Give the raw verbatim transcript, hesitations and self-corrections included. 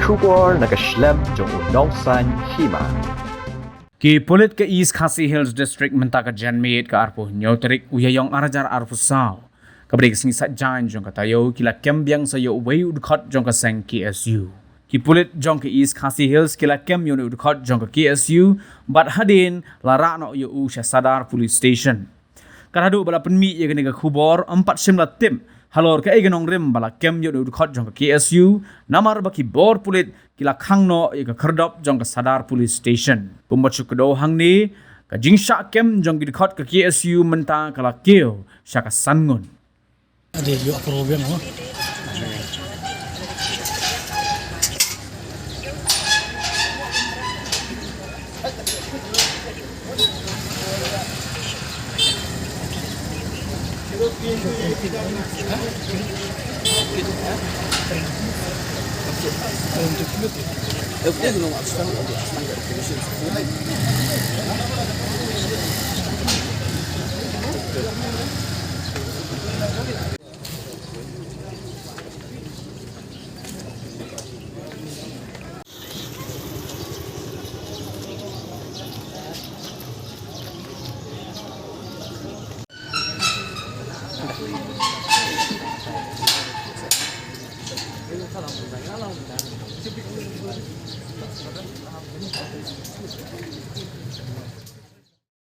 Khubor na ka shlem jong u Nongsaiñ Hima. Ki pulit ka East Khasi Hills District mynta ka janmiet ka arphew hynñiew tarik u Ïaïong ar hajar arphew saw, kaba dei ka sngi Saitjaiñ jong ka taïew, ki la kem biang sa ïa uwei u dkhot jong ka seng K S U. Ki pulit jong ka East Khasi Hills ki la kem ïa une u dkhot jong ka K S U bad hadien la rah noh ïa u sha Sadar Police Station. Kat haduh ba la pynmih ïa kane ka khubor, ym pat shym la tip halor kaei ka nongrim ba la kem ïa une u dkhot jong ka K S U, namar ba ki bor pulit ki la khang noh ïa ka khyrdop jong ka Sadar Police Station. Kumba shu kdew hangne, ka jingshah kem jong ki dkhot ka K S U mynta ka la kiew sha ka san ngut. Ade, ïoh problem mo.